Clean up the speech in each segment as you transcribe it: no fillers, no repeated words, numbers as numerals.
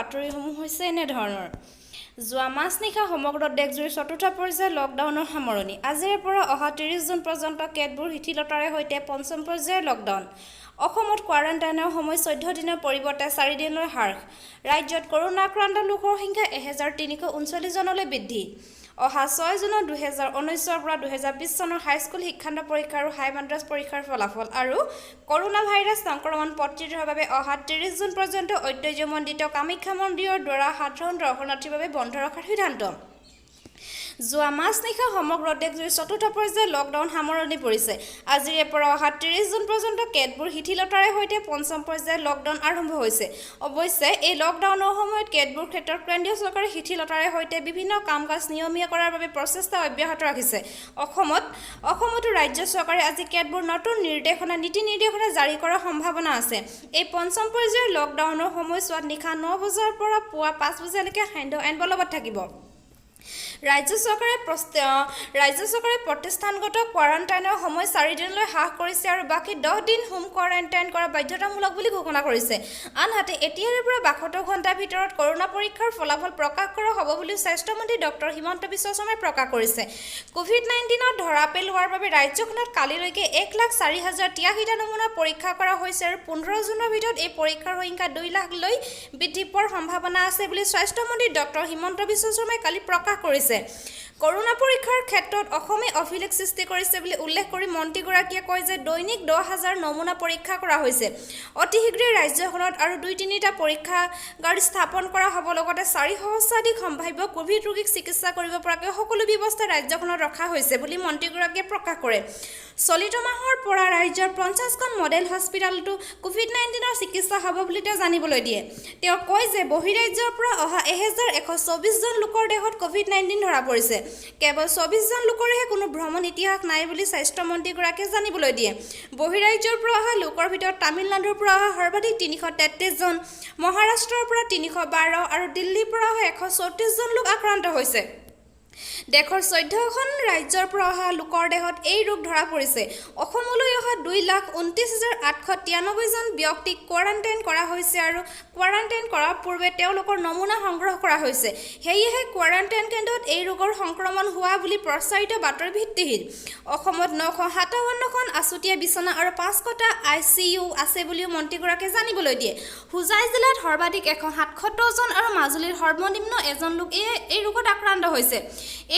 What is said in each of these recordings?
বাতৰিসমূহ হৈছে এনেধৰণৰ। যোৱা মাজনিশা সমগ্ৰ দেশজুৰি চতুৰ্থ পৰ্যায়ৰ লকডাউনৰ সামৰণি। আজিৰে পৰা অহা 30 জুন পৰ্যন্ত কেতবোৰ শিথিলতাৰে সৈতে পঞ্চম পৰ্যায়ৰ লকডাউন। অসমত কোৱাৰেণ্টাইনৰ সময় 14 দিনৰ পৰিৱৰ্তে 4 দিনলৈ হ্ৰাস। ৰাজ্যত কৰোনা আক্ৰান্ত লোকৰ সংখ্যা 1339 জনলৈ বৃদ্ধি। অহা 6 জুনত 2019ৰ পৰা 2020 চনৰ হাইস্কুল শিক্ষান্ত পৰীক্ষা আৰু হাই মাদ্ৰাজ পৰীক্ষাৰ ফলাফল আৰু কৰোনা ভাইৰাছ সংক্ৰমণ প্ৰতিৰোধৰ বাবে অহা 30 জুন পৰ্যন্ত ঐতিহ্যমণ্ডিত কামাখ্যা মন্দিৰৰ দ্বাৰ সাধাৰণ দৰ্শনাৰ্থীৰ বাবে বন্ধ ৰখাৰ সিদ্ধান্ত। যোৱা মাজনিশা সমগ্ৰ দেশজুৰি চতুৰ্থ পৰ্যায়ৰ লকডাউন সামৰণি পৰিছে। আজিৰে পৰা অহা 30 জুন পৰ্যন্ত কেতবোৰ শিথিলতাৰে সৈতে পঞ্চম পৰ্যায়ৰ লকডাউন আৰম্ভ হৈছে। অৱশ্যে এই লকডাউনৰ সময়ত কেতবোৰ ক্ষেত্ৰত কেন্দ্ৰীয় চৰকাৰে শিথিলতাৰে সৈতে বিভিন্ন কাম-কাজ নিয়মীয়া কৰাৰ বাবে প্ৰচেষ্টা অব্যাহত ৰাখিছে। অসমতো ৰাজ্য চৰকাৰে আজি কেতবোৰ নতুন নিৰ্দেশনা নীতি-নিৰ্দেশনা জাৰি কৰাৰ সম্ভাৱনা আছে। এই পঞ্চম পৰ্যায়ৰ লকডাউনৰ সময়ছোৱাত নিশা 9 বজাৰ পৰা পুৱা 5 বজালৈকে সান্ধ্য আইন বলৱৎ থাকিব। ৰাজ্য চৰকাৰে প্ৰতিষ্ঠানগত কোৱাৰেণ্টাইনৰ সময় 4 দিনলৈ হ্ৰাস কৰিছে আৰু বাকী 10 দিন হোম কোৱাৰেণ্টাইন কৰা বাধ্যতামূলক বুলি ঘোষণা কৰিছে। আনহাতে এতিয়াৰে পৰা 72 ঘণ্টাৰ ভিতৰত কৰোনা পৰীক্ষাৰ ফলাফল প্ৰকাশ কৰা হ'ব বুলিও স্বাস্থ্যমন্ত্ৰী ডক্টৰ হিমন্ত বিশ্ব শৰ্মাই প্ৰকাশ কৰিছে। কোভিড নাইণ্টিনত ধৰা পেলোৱাৰ বাবে ৰাজ্যখনত কালিলৈকে 1,04,083টা নমুনা পৰীক্ষা কৰা হৈছে আৰু 15 জুনৰ ভিতৰত এই পৰীক্ষাৰ সংখ্যা 2 লাখলৈ বৃদ্ধি পোৱাৰ সম্ভাৱনা আছে বুলি স্বাস্থ্যমন্ত্ৰী ডক্টৰ হিমন্ত বিশ্ব শৰ্মাই কালি প্ৰকাশ কৰিছে। কৰোনা পৰীক্ষাৰ ক্ষেত্ৰত অসমে অভিলেখ সৃষ্টি কৰিছে বুলি উল্লেখ কৰি মন্ত্ৰীগৰাকীয়ে কয় যে দৈনিক 10,000 নমুনা পৰীক্ষা কৰা হৈছে। অতি শীঘ্ৰেই ৰাজ্যখনত আৰু 2-3টা পৰীক্ষাগাৰ স্থাপন কৰা হ'ব, লগতে 4 সহস্ৰাধিক সম্ভাৱ্য কোভিড ৰোগীক চিকিৎসা কৰিব পৰাকৈ সকলো ব্যৱস্থা ৰাজ্যখনত ৰখা হৈছে বুলি মন্ত্ৰীগৰাকীয়ে প্ৰকাশ কৰে। চলিত মাহৰ পৰা ৰাজ্যৰ 50খন মডেল হস্পিতালতো কোভিড নাইণ্টিনৰ চিকিৎসা হ'ব বুলি তেওঁ জানিবলৈ দিয়ে। তেওঁ কয় যে বহিৰাজ্যৰ পৰা অহা 1124 জন লোকৰ দেহত কোভিড নাইণ্টিন ধৰা পৰিছে। কেৱল 24 জন লোকৰহে কোনো ভ্ৰমণ ইতিহাস নাই বুলি স্বাস্থ্যমন্ত্ৰীগৰাকীয়ে জানিবলৈ দিয়ে। বহিৰাজ্যৰ পৰা অহা লোকৰ ভিতৰত তামিলনাডুৰ পৰা অহা সৰ্বাধিক 333 জন, মহাৰাষ্ট্ৰৰ পৰা 312 আৰু দিল্লীৰ পৰা অহা 134 জন লোক আক্ৰান্ত হৈছে। দেশৰ 14খন ৰাজ্যৰ পৰা অহা লোকৰ দেহত এই ৰোগ ধৰা পৰিছে। অসমলৈ অহা 2,29,893 জন ব্যক্তিক কোৱাৰেণ্টাইন কৰা হৈছে আৰু কোৱাৰেণ্টাইন কৰাৰ পূৰ্বে তেওঁলোকৰ নমুনা সংগ্ৰহ কৰা হৈছে। সেয়েহে কোৱাৰেণ্টাইন কেন্দ্ৰত এই ৰোগৰ সংক্ৰমণ হোৱা বুলি প্ৰচাৰিত বাতৰি ভিত্তিহীন। অসমত 957খন আছুতীয়া বিচনা আৰু 500টা I C U আছে বুলিও মন্ত্ৰীগৰাকীয়ে জানিবলৈ দিয়ে। হোজাই জিলাত সৰ্বাধিক 177 জন আৰু মাজুলীত সৰ্বনিম্ন এজন লোক এই ৰোগত আক্ৰান্ত হৈছে।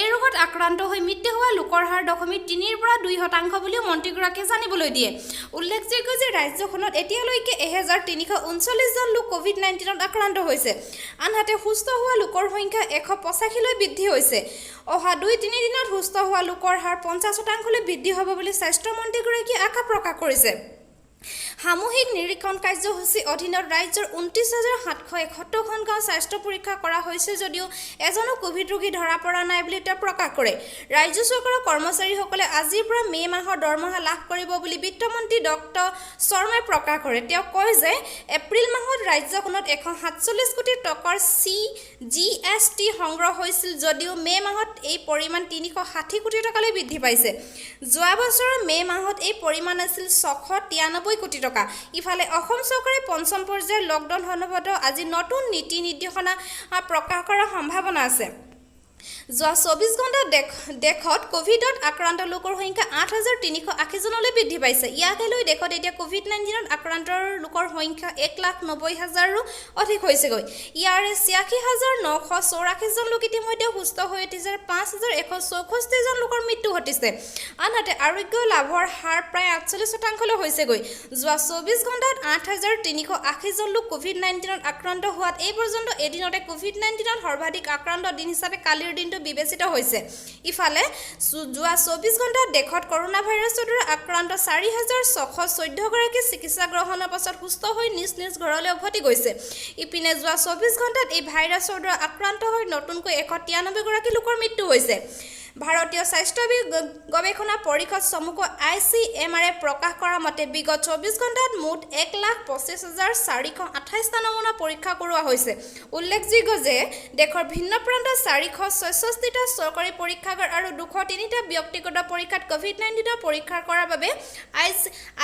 এই ৰোগত আক্ৰান্ত হৈ মৃত্যু হোৱা লোকৰ হাৰ 0.3ৰ পৰা 2 শতাংশ বুলিও মন্ত্ৰীগৰাকীয়ে জানিবলৈ দিয়ে। উল্লেখযোগ্য যে ৰাজ্যখনত এতিয়ালৈকে 1339 জন লোক কোভিড নাইণ্টিনত আক্ৰান্ত হৈছে। আনহাতে সুস্থ হোৱা লোকৰ সংখ্যা 185লৈ বৃদ্ধি হৈছে। অহা 2-3 দিনত সুস্থ হোৱা লোকৰ হাৰ 50 শতাংশলৈ বৃদ্ধি হ'ব বুলি স্বাস্থ্যমন্ত্ৰীগৰাকীয়ে আশা প্ৰকাশ কৰিছে। সামূহিক নিৰীক্ষণ কাৰ্যসূচীৰ অধীনত ৰাজ্যৰ 29,771খন গাঁৱত স্বাস্থ্য পৰীক্ষা কৰা হৈছে যদিও এজনো কোভিড ৰোগী ধৰা পৰা নাই বুলি তেওঁ প্ৰকাশ কৰে। ৰাজ্য চৰকাৰৰ কৰ্মচাৰীসকলে আজিৰ পৰা মে' মাহৰ দৰমহা লাভ কৰিব বুলি বিত্তমন্ত্ৰী ডক্টৰ শৰ্মাই প্ৰকাশ কৰে। তেওঁ কয় যে এপ্ৰিল মাহত ৰাজ্যখনত 147 কোটি টকাৰ চি জি এছ টি সংগ্ৰহ হৈছিল যদিও মে' মাহত এই পৰিমাণ 360 কোটি টকালৈ বৃদ্ধি পাইছে। যোৱা বছৰৰ মে' মাহত এই পৰিমাণ আছিল 693 কোটি টকা। ইফালে অসম চৰকাৰে পঞ্চম পৰ্যায়ৰ লকডাউন সন্দৰ্ভত আজি নতুন নীতি নিৰ্দেশনা প্ৰকাশ কৰাৰ সম্ভাৱনা আছে। যোৱা 24 ঘণ্টাত দেশত কোভিডত আক্ৰান্ত লোকৰ সংখ্যা 8380 জনলৈ বৃদ্ধি পাইছে। ইয়াকে লৈ দেশত এতিয়া কোভিড নাইণ্টিনত আক্ৰান্ত লোকৰ সংখ্যা 1,90,000ৰো অধিক হৈছেগৈ। ইয়াৰে 86,984 জন লোক ইতিমধ্যে সুস্থ হৈ উঠিছে আৰু 5164 জন লোকৰ মৃত্যু ঘটিছে। আনহাতে আৰোগ্য লাভৰ হাৰ প্ৰায় 48 শতাংশলৈ হৈছেগৈ। যোৱা 24 ঘণ্টাত 8380 জন লোক কোভিড নাইণ্টিনত আক্ৰান্ত হোৱাত এই পৰ্যন্ত এদিনতে কোভিড নাইণ্টিনত সৰ্বাধিক আক্ৰান্ত দিন হিচাপে কালিৰ দিনটো বিবেচিত হৈছে। ইফালে যোৱা 24 ঘণ্টাত দেশত কৰোনা ভাইৰাছৰ দ্বাৰা আক্ৰান্ত 4614 গৰাকী চিকিৎসা গ্ৰহণৰ পাছত সুস্থ হৈ নিজ নিজ ঘৰলৈ উভতি গৈছে। ইপিনে যোৱা 24 ঘণ্টাত এই ভাইৰাছৰ দ্বাৰা আক্ৰান্ত হৈ নতুনকৈ 193 গৰাকী লোকৰ মৃত্যু হৈছে। ভাৰতীয় স্বাস্থ্য গৱেষণা পৰিষদ চমুকৈ I C M আৰে প্ৰকাশ কৰা মতে বিগত 24 ঘণ্টাত মুঠ 1,25,428টা নমুনা পৰীক্ষা কৰোৱা হৈছে। উল্লেখযোগ্য যে দেশৰ ভিন্ন প্ৰান্তত 466টা চৰকাৰী পৰীক্ষাগাৰ আৰু 203টা ব্যক্তিগত পৰীক্ষাত ক'ভিড 19ৰ পৰীক্ষা কৰাৰ বাবে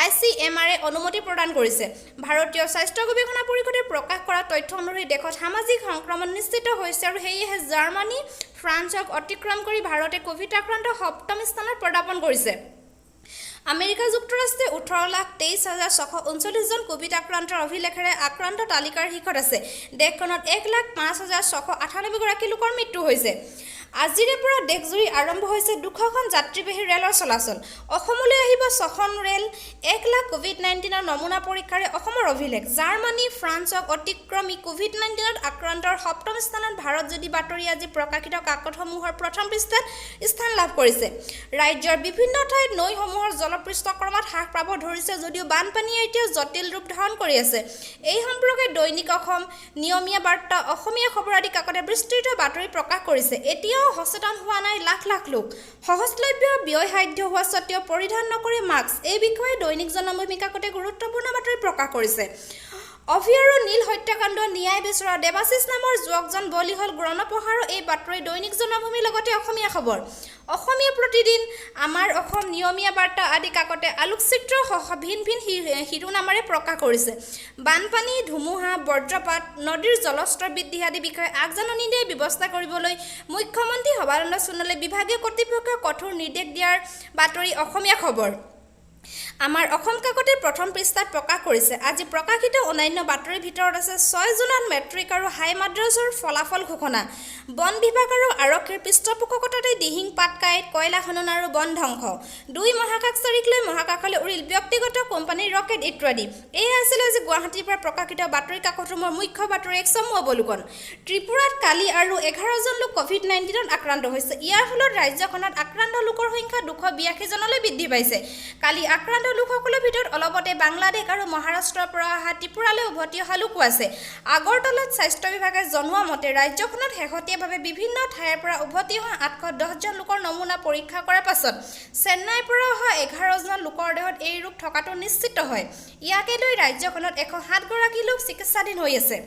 I C M আৰে অনুমতি প্ৰদান কৰিছে। ভাৰতীয় স্বাস্থ্য গৱেষণা পৰিষদে প্ৰকাশ কৰা তথ্য অনুসৰি দেশত সামাজিক সংক্ৰমণ নিশ্চিত হৈছে আৰু সেয়েহে জাৰ্মানী, ফ্ৰান্সক অতিক্ৰম কৰি ভাৰতে ক'ভিড আক্ৰান্ত সপ্তম স্থানত পদাৰ্পণ কৰিছে। আমেৰিকা যুক্তৰাষ্ট্ৰই 18,23,639জন ক'ভিড আক্ৰান্তৰ অভিলেখেৰে আক্ৰান্ত তালিকাৰ শীৰ্ষত আছে। দেশখনত 1,05,698গৰাকী লোকৰ মৃত্যু হৈছে। আজিৰে পৰা দেশজুৰি আৰম্ভ হৈছে 200খন যাত্ৰীবাহী ৰেলৰ চলাচল। অসমলৈ আহিব 6খন ৰেল। 1 লাখ ক'ভিড 19ৰ নমুনা পৰীক্ষাৰে অসমৰ অভিলেখ। জাৰ্মানী, ফ্ৰান্সক অতিক্ৰমি ক'ভিড 19ত আক্ৰান্তৰ সপ্তম স্থানত ভাৰত যদি বাতৰি আজি প্ৰকাশিত কাকতসমূহৰ প্ৰথম পৃষ্ঠাত স্থান লাভ কৰিছে। ৰাজ্যৰ বিভিন্ন ঠাইত নৈসমূহৰ জলপৃষ্ঠ ক্ৰমাৎ হ্ৰাস পাব ধৰিছে যদিও বানপানীয়ে এতিয়া জটিল ৰূপ ধাৰণ কৰি আছে। এই সম্পৰ্কে দৈনিক অসম, নিয়মীয়া বাৰ্তা, অসমীয়া খবৰ আদি কাকতে বিস্তৃত বাতৰি প্ৰকাশ কৰিছে। এতিয়াও সচেতন হোৱা নাই লাখ লাখ লোক। সহজলভ্য, ব্যয়সাধ্য হোৱা স্বত্বেও পৰিধান নকৰে মাস্ক। এই বিষয়ে দৈনিক জনমভূমি কাকতে গুৰুত্বপূৰ্ণ বাতৰি প্ৰকাশ কৰিছে। অভি আৰু নীল হত্যাকাণ্ডৰ ন্যায় বিচৰা দেৱাশীষ নামৰ যুৱকজন বলি হ'ল গণপ্ৰহাৰৰ। এই বাতৰি দৈনিক জনমভূমিৰ লগতে অসমীয়া খবৰ, অসমীয়া প্ৰতিদিন, আমাৰ অসম, নিয়মীয়া বাৰ্তা আদি কাকতে আলোকচিত্ৰ সহ ভিন ভিন শিৰোনামাৰে প্ৰকাশ কৰিছে। বানপানী, ধুমুহা, বজ্ৰপাত, নদীৰ জলস্তৰ বৃদ্ধি আদি বিষয়ে আগজাননী দিয়াৰ ব্যৱস্থা কৰিবলৈ মুখ্যমন্ত্ৰী সৰ্বানন্দ সোণোৱালে বিভাগীয় কৰ্তৃপক্ষক কঠোৰ নিৰ্দেশ দিয়াৰ বাতৰি অসমীয়া খবৰ, আমাৰ অসম কাকতে প্ৰথম পৃষ্ঠাত প্ৰকাশ কৰিছে। আজি প্ৰকাশিত অন্যান্য বাতৰিৰ ভিতৰত আছে 6 জুনত মেট্ৰিক আৰু হাই মাদ্ৰাজৰ ফলাফল ঘোষণা, বন বিভাগ আৰু আৰক্ষীৰ পৃষ্ঠপোষকতাতে দিহিং পাটকাইত কয়লা খনন আৰু বন ধ্বংস, 2 মহাকাশচাৰীক লৈ মহাকাশলৈ উৰিল ব্যক্তিগত কোম্পানীৰ ৰকেট ইত্যাদি। এয়া আছিল আজি গুৱাহাটীৰ পৰা প্ৰকাশিত বাতৰি কাকতসমূহৰ মুখ্য বাতৰি এক চমু অৱলোকন। ত্ৰিপুৰাত কালি আৰু 11জন লোক ক'ভিড 19ত আক্ৰান্ত হৈছে। ইয়াৰ ফলত ৰাজ্যখনত আক্ৰান্ত লোকৰ সংখ্যা 282জনলৈ বৃদ্ধি পাইছে। কালি আক্ৰান্ত লোকসকলৰ ভিতৰত অলপতে বাংলাদেশ আৰু মহাৰাষ্ট্ৰৰ পৰা অহা ত্ৰিপুৰালৈ উভতি অহা লোকো আছে। আগৰতলাত স্বাস্থ্য বিভাগে জনোৱা মতে ৰাজ্যখনত শেহতীয়াভাৱে বিভিন্ন ঠাইৰ পৰা উভতি অহা 810জন লোকৰ নমুনা পৰীক্ষা কৰাৰ পাছত চেন্নাইৰ পৰা অহা 11জন লোকৰ দেহত এই ৰোগ থকাটো নিশ্চিত হয়। ইয়াকে লৈ ৰাজ্যখনত 107গৰাকী লোক চিকিৎসাধীন হৈ আছে।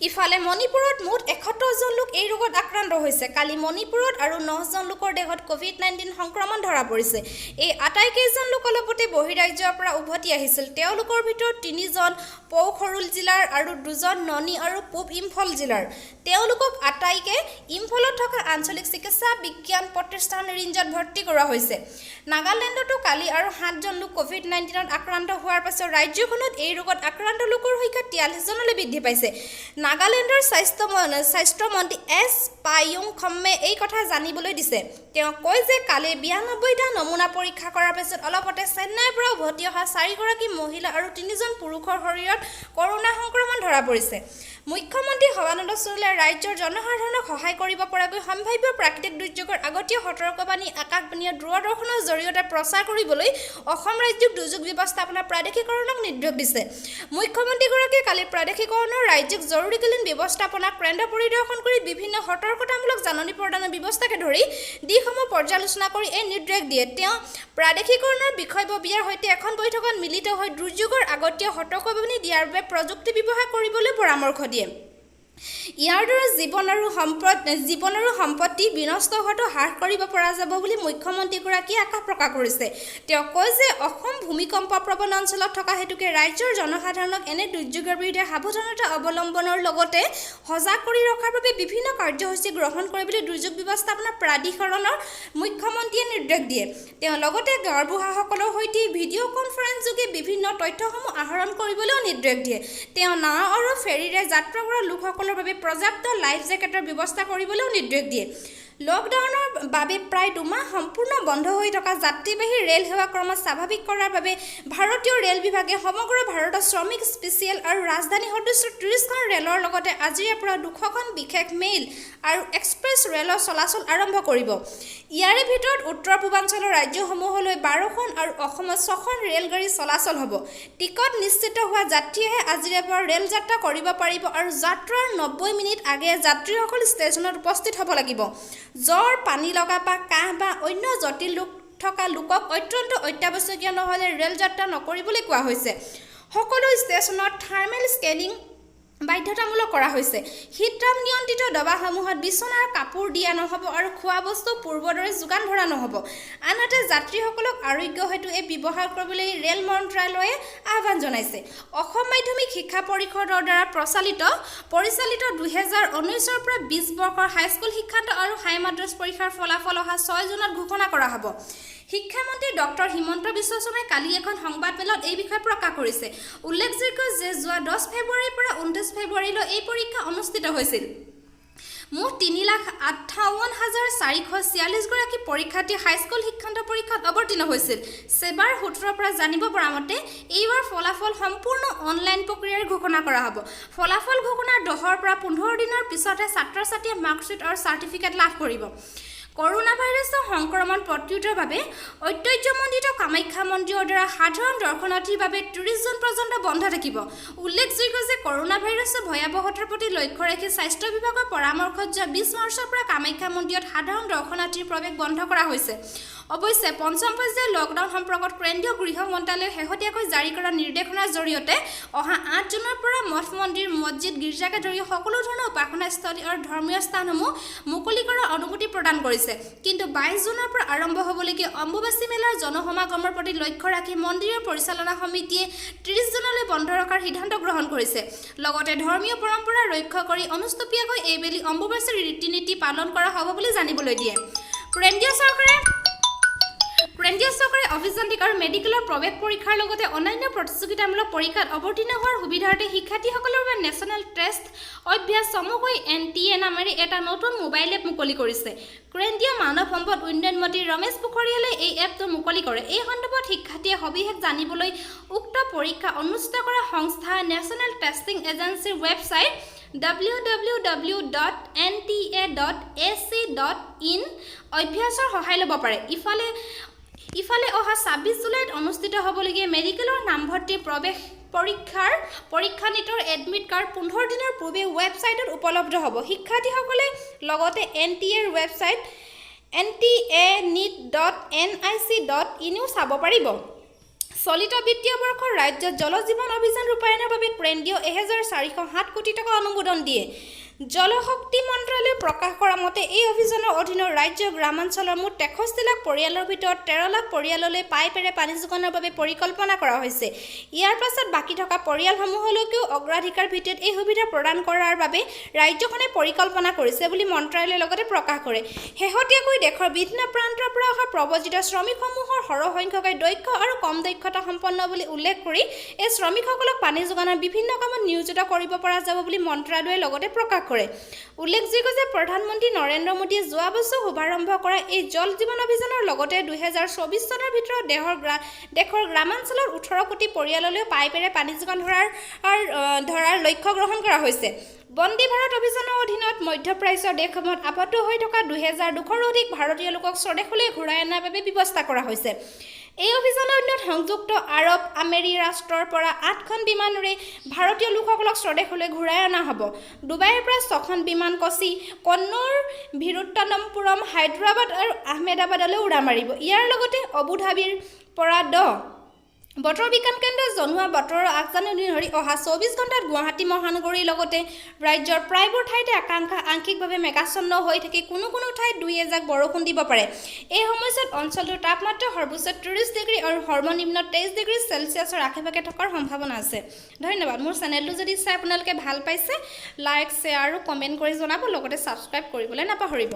ইফালে মণিপুৰত মুঠ 71জন লোক এই ৰোগত আক্ৰান্ত হৈছে। কালি মণিপুৰত আৰু 9জন লোকৰ দেহত ক'ভিড 19 সংক্ৰমণ ধৰা পৰিছে। এই আটাইকেইজন লোক অলপতে বহিৰাজ্যৰ পৰা উভতি আহিছিল। তেওঁলোকৰ ভিতৰত 3জন পৌখৰুল জিলাৰ আৰু 2জন ননী আৰু পূব ইম্ফল জিলাৰ। তেওঁলোকক আটাইকে ইম্ফলত থকা আঞ্চলিক চিকিৎসা বিজ্ঞান প্ৰতিষ্ঠান ৰিঞ্জত ভৰ্তি কৰোৱা হৈছে। নাগালেণ্ডতো কালি আৰু 7জন লোক ক'ভিড 19ত আক্ৰান্ত হোৱাৰ পাছত ৰাজ্যখনত এই ৰোগত আক্ৰান্ত লোকৰ সংখ্যা 43জনলৈ বৃদ্ধি পাইছে। নাগালেণ্ডৰ স্বাস্থ্যমন্ত্ৰী এছ পায়ুং খম্মে এই কথা জানিবলৈ দিছে। তেওঁ কয় যে কালি 92টা নমুনা পৰীক্ষা কৰাৰ পিছত অলপতে চেন্নাইৰ পৰা উভতি অহা 4গৰাকী মহিলা আৰু 3জন পুৰুষৰ শৰীৰত কৰোনা সংক্ৰমণ ধৰা পৰিছে। মুখ্যমন্ত্ৰী সৰ্বানন্দ সোণোৱালে ৰাজ্যৰ জনসাধাৰণক সহায় কৰিব পৰাকৈ সম্ভাৱ্য প্ৰাকৃতিক দুৰ্যোগৰ আগতীয়া সতৰ্কবাণী আকাশবাণী আৰু দূৰদৰ্শনৰ জৰিয়তে প্ৰচাৰ কৰিবলৈ অসম ৰাজ্যিক দুৰ্যোগ ব্যৱস্থাপনা প্ৰাদেশীকৰণক নিৰ্দেশ দিছে। মুখ্যমন্ত্ৰীগৰাকীয়ে কালি প্ৰাদেশীকৰণৰ ৰাজ্যিক জৰুৰীকালীন ব্যৱস্থাপনা কেন্দ্ৰ পৰিদৰ্শন কৰি বিভিন্ন সতৰ্কতামূলক জাননী প্ৰদানৰ ব্যৱস্থাকে ধৰি দিশসমূহ পৰ্যালোচনা কৰি এই নিৰ্দেশ দিয়ে। তেওঁ প্ৰাদেশীকৰণৰ বিষয়ববীয়াৰ সৈতে এখন বৈঠকত মিলিত হৈ দুৰ্যোগৰ আগতীয়া সতৰ্কবাণী দিয়াৰ বাবে প্ৰযুক্তি ব্যৱহাৰ কৰিবলৈ পৰামৰ্শ দিয়ে। ইয়াৰ দ্বাৰা জীৱন আৰু সম্পত্তি বিনষ্ট হোৱাটো হ্ৰাস কৰিব পৰা যাব বুলি মুখ্যমন্ত্ৰীগৰাকীয়ে আশা প্ৰকাশ কৰিছে। তেওঁ কয় যে অসম ভূমিকম্প প্ৰৱণ অঞ্চলত থকা হেতুকে ৰাজ্যৰ জনসাধাৰণক এনে দুৰ্যোগৰ বিৰুদ্ধে সাৱধানতা অৱলম্বনৰ লগতে সজাগ কৰি ৰখাৰ বাবে বিভিন্ন কাৰ্যসূচী গ্ৰহণ কৰিবলৈ দুৰ্যোগ ব্যৱস্থাপনা প্ৰাধিকৰণৰ মুখ্যমন্ত্ৰীয়ে নিৰ্দেশ দিয়ে। তেওঁ লগতে গাঁওবুঢ়াসকলৰ সৈতে ভিডিঅ' কনফাৰেন্সযোগে বিভিন্ন তথ্যসমূহ আহৰণ কৰিবলৈও নিৰ্দেশ দিয়ে। তেওঁ নাও আৰু ফেৰীৰে যাত্ৰা কৰা লোকসকলৰ বাবে পৰ্যাপ্ত লাইফ জেকেটৰ ব্যৱস্থা কৰিবলৈও নিৰ্দেশ দিয়ে। লকডাউনৰ বাবে প্ৰায় 2 মাহ সম্পূৰ্ণ বন্ধ হৈ থকা যাত্ৰীবাহী ৰেল সেৱা ক্ৰমাৎ স্বাভাৱিক কৰাৰ বাবে ভাৰতীয় ৰেল বিভাগে সমগ্ৰ ভাৰতত শ্ৰমিক স্পেচিয়েল আৰু ৰাজধানী সদৃশ 30খন ৰেলৰ লগতে আজিৰে পৰা 200খন বিশেষ মেইল আৰু এক্সপ্ৰেছ ৰেলৰ চলাচল আৰম্ভ কৰিব। ইয়াৰে ভিতৰত উত্তৰ পূৰ্বাঞ্চলৰ ৰাজ্যসমূহলৈ 12খন আৰু অসমত 6খন ৰেলগাড়ী চলাচল হ'ব। টিকট নিশ্চিত হোৱা যাত্ৰীয়েহে আজিৰে পৰা ৰেল যাত্ৰা কৰিব পাৰিব আৰু যাত্ৰাৰ 90 মিনিট আগেয়ে যাত্ৰীসকল ষ্টেচনত উপস্থিত হ'ব লাগিব। জ্বৰ, পানী লগা বা কাহ বা অন্য জটিল ৰোগ থকা লোকক অত্যন্ত অত্যাৱশ্যকীয় নহ'লে ৰেল যাত্ৰা নকৰিবলৈ কোৱা হৈছে। সকলো ষ্টেচনত থাৰ্মেল স্কেনিং বাধ্যতামূলক কৰা হৈছে। শীততাপ নিয়ন্ত্ৰিত ডবাসমূহত বিচনাৰ কাপোৰ দিয়া নহ'ব আৰু খোৱাবস্তু পূৰ্বৰ দৰে যোগান ধৰা নহ'ব। আনহাতে, যাত্ৰীসকলক আৰোগ্য সেতু এপ ব্যৱহাৰ কৰিবলৈ ৰেল মন্ত্ৰালয়ে আহ্বান জনাইছে। অসম মাধ্যমিক শিক্ষা পৰিষদৰ দ্বাৰা পৰিচালিত 2019ৰ পৰা 20 বৰ্ষৰ হাইস্কুল শিক্ষান্ত আৰু হায়াৰ মাদ্ৰাছ পৰীক্ষাৰ ফলাফল অহা 6 জুনত ঘোষণা কৰা হ'ব। শিক্ষামন্ত্ৰী ডক্টৰ হিমন্ত বিশ্ব শৰ্মাই কালি এখন সংবাদমেলত এই বিষয়ে প্ৰকাশ কৰিছে। উল্লেখযোগ্য যে যোৱা 10 ফেব্ৰুৱাৰীৰ পৰা 29 ফেব্ৰুৱাৰীলৈ এই পৰীক্ষা অনুষ্ঠিত হৈছিল। মুঠ 3,58,446 গৰাকী পৰীক্ষাৰ্থী হাইস্কুল শিক্ষান্ত পৰীক্ষাত অৱতীৰ্ণ হৈছিল। ছেবাৰ সূত্ৰৰ পৰা জানিব পৰা মতে, এইবাৰ ফলাফল সম্পূৰ্ণ অনলাইন প্ৰক্ৰিয়াৰে ঘোষণা কৰা হ'ব। ফলাফল ঘোষণাৰ 10ৰ পৰা 15 দিনৰ পিছতহে ছাত্ৰ-ছাত্ৰীয়ে মাৰ্কশ্বিট আৰু চাৰ্টিফিকেট লাভ কৰিব। কৰোনা ভাইৰাছৰ সংক্ৰমণ প্ৰতিৰোধৰ বাবে ঐতিহ্যমণ্ডিত কামাখ্যা মন্দিৰৰ দ্বাৰ সাধাৰণ দৰ্শনাৰ্থীৰ বাবে 30 জুন পৰ্যন্ত বন্ধ থাকিব। উল্লেখযোগ্য যে কৰোনা ভাইৰাছৰ ভয়াৱহতাৰ প্ৰতি লক্ষ্য ৰাখি স্বাস্থ্য বিভাগৰ পৰামৰ্শত যোৱা 20 মাৰ্চৰ পৰা কামাখ্যা মন্দিৰত সাধাৰণ দৰ্শনাৰ্থীৰ প্ৰৱেশ বন্ধ কৰা হৈছে। অৱশ্যে পঞ্চম পৰ্যায়ৰ লকডাউন সম্পৰ্কত কেন্দ্ৰীয় গৃহ মন্ত্ৰালয়ে শেহতীয়াকৈ জাৰি কৰা নিৰ্দেশনাৰ জৰিয়তে অহা 8 জুনৰ পৰা মঠ, মন্দিৰ, মছজিদ, গীৰ্জাকে ধৰি সকলো ধৰণৰ উপাসনাস্থলী আৰু ধৰ্মীয় স্থানসমূহ মুকলি কৰাৰ অনুমতি প্ৰদান কৰিছে। কিন্তু 22 জুনৰ পৰা আৰম্ভ হ'বলগীয়া অম্বুবাচী মেলাৰ জনসমাগমৰ প্ৰতি লক্ষ্য ৰাখি মন্দিৰৰ পৰিচালনা সমিতিয়ে 30 জুনলৈ বন্ধ ৰখাৰ সিদ্ধান্ত গ্ৰহণ কৰিছে। লগতে ধৰ্মীয় পৰম্পৰা ৰক্ষা কৰি অনুষ্টুপীয়াকৈ এইবেলি অম্বুবাচীৰ ৰীতি নীতি পালন কৰা হ'ব বুলি জানিবলৈ দিয়ে। কেন্দ্ৰীয় চৰকাৰে অভিযান্ত্ৰিক আৰু মেডিকেলৰ প্ৰৱেশ পৰীক্ষাৰ লগতে অন্যান্য প্ৰতিযোগিতামূলক পৰীক্ষাত অৱতীৰ্ণ হোৱাৰ সুবিধাৰ্থে শিক্ষাৰ্থীসকলৰ বাবে নেশ্যনেল টেষ্ট অভ্যাস চমুকৈ এনটিএ নামেৰে এটা নতুন মোবাইল এপ মুকলি কৰিছে। কেন্দ্ৰীয় মানৱ সম্পদ উন্নয়ন মন্ত্ৰী ৰমেশ পোখৰিয়ালে এই এপটো মুকলি কৰে। এই সন্দৰ্ভত শিক্ষাৰ্থীয়ে সবিশেষ জানিবলৈ উক্ত পৰীক্ষা অনুষ্ঠিত কৰা সংস্থা নেশ্যনেল টেষ্টিং এজেঞ্চিৰ ৱেবছাইট www.nta.ac.in অভ্যাসৰ সহায় ল'ব পাৰে। ইফালে অহা 26 জুলাইত অনুষ্ঠিত হ'বলগীয়া মেডিকেলৰ নামভৰ্তি প্ৰৱেশ পৰীক্ষাৰ পৰীক্ষা নীটৰ এডমিট কাৰ্ড 15 দিনৰ পূৰ্বে ৱেবছাইটত উপলব্ধ হ'ব। শিক্ষাৰ্থীসকলে লগতে এনটিএৰ ৱেবছাইট ntaneet.nic.inও চাব পাৰিব। চলিত বিত্তীয় বৰ্ষত ৰাজ্যত জল জীৱন অভিযান ৰূপায়ণৰ বাবে কেন্দ্ৰীয় 1407 কোটি টকা অনুমোদন দিয়ে। জলশক্তি মন্ত্ৰালয়ে প্ৰকাশ কৰা মতে, এই অভিযানৰ অধীনত ৰাজ্যৰ গ্ৰামাঞ্চলৰ মুঠ 63 লাখ পৰিয়ালৰ ভিতৰত 13 লাখ পৰিয়াললৈ পাইপেৰে পানী যোগানৰ বাবে পৰিকল্পনা কৰা হৈছে। ইয়াৰ পাছত বাকী থকা পৰিয়ালসমূহলৈকেও অগ্ৰাধিকাৰ ভিত্তিত এই সুবিধা প্ৰদান কৰাৰ বাবে ৰাজ্যখনে পৰিকল্পনা কৰিছে বুলি মন্ত্ৰালয়ে লগতে প্ৰকাশ কৰে। শেহতীয়াকৈ দেশৰ বিভিন্ন প্ৰান্তৰ পৰা অহা প্ৰব্ৰজিত শ্ৰমিকসমূহৰ সৰহসংখ্যকে দক্ষ আৰু কম দক্ষতা সম্পন্ন বুলি উল্লেখ কৰি এই শ্ৰমিকসকলক পানী যোগানৰ বিভিন্ন কামত নিয়োজিত কৰিব পৰা যাব বুলি মন্ত্ৰালয়ে লগতে প্ৰকাশ কৰে। উল্লেখযোগ্য যে প্ৰধানমন্ত্ৰী নৰেন্দ্ৰ মোদীয়ে যোৱা বছৰ শুভাৰম্ভ কৰা এই জল জীৱন অভিযানৰ লগতে 2024 চনৰ ভিতৰত দেশৰ গ্ৰামাঞ্চলৰ 18 কোটি পৰিয়াললৈ পাইপেৰে পানী যোগান ধৰাৰ লক্ষ্য গ্ৰহণ কৰা হৈছে। বন্দে ভাৰত অভিযানৰ অধীনত মধ্যপ্ৰাচ্যৰ দেশসমূহত আবদ্ধ হৈ থকা 2200ৰো অধিক ভাৰতীয় লোকক স্বদেশলৈ ঘূৰাই অনাৰ বাবে ব্যৱস্থা কৰা হৈছে। এই অভিযানৰ অধীনত সংযুক্ত আৰৱ আমেৰী ৰাষ্ট্ৰৰ পৰা আঠখন বিমানেৰে ভাৰতীয় লোকসকলক স্বদেশলৈ ঘূৰাই অনা হ'ব। ডুবাইৰ পৰা ছখন বিমান কোচি, কন্নুৰ, থিৰুৱনন্তপুৰম, হায়দৰাবাদ আৰু আহমেদাবাদলৈ উৰা মাৰিব। ইয়াৰ লগতে আবুধাবিৰ পৰা 10। বতৰ বিজ্ঞান কেন্দ্ৰই জনোৱা বতৰৰ আগজাননী অনুসৰি অহা 24 ঘণ্টাত গুৱাহাটী মহানগৰীৰ লগতে ৰাজ্যৰ প্ৰায়বোৰ ঠাইতে আকাশ আংশিকভাৱে মেঘাচ্ছন্ন হৈ থাকি কোনো কোনো ঠাইত দুই এজাক বৰষুণ দিব পাৰে। এই সময়ছোৱাত অঞ্চলটোৰ তাপমাত্ৰা সৰ্বোচ্চ 30 ডিগ্ৰী আৰু সৰ্বনিম্ন 23 ডিগ্ৰী চেলছিয়াছৰ আশে-পাশে থকাৰ সম্ভাৱনা আছে। ধন্যবাদ। মোৰ চেনেলটো যদি চাই আপোনালোকে ভাল পাইছে, লাইক, শ্বেয়াৰ আৰু কমেণ্ট কৰি জনাব। লগতে ছাবস্ক্ৰাইব কৰিবলৈ নাপাহৰিব।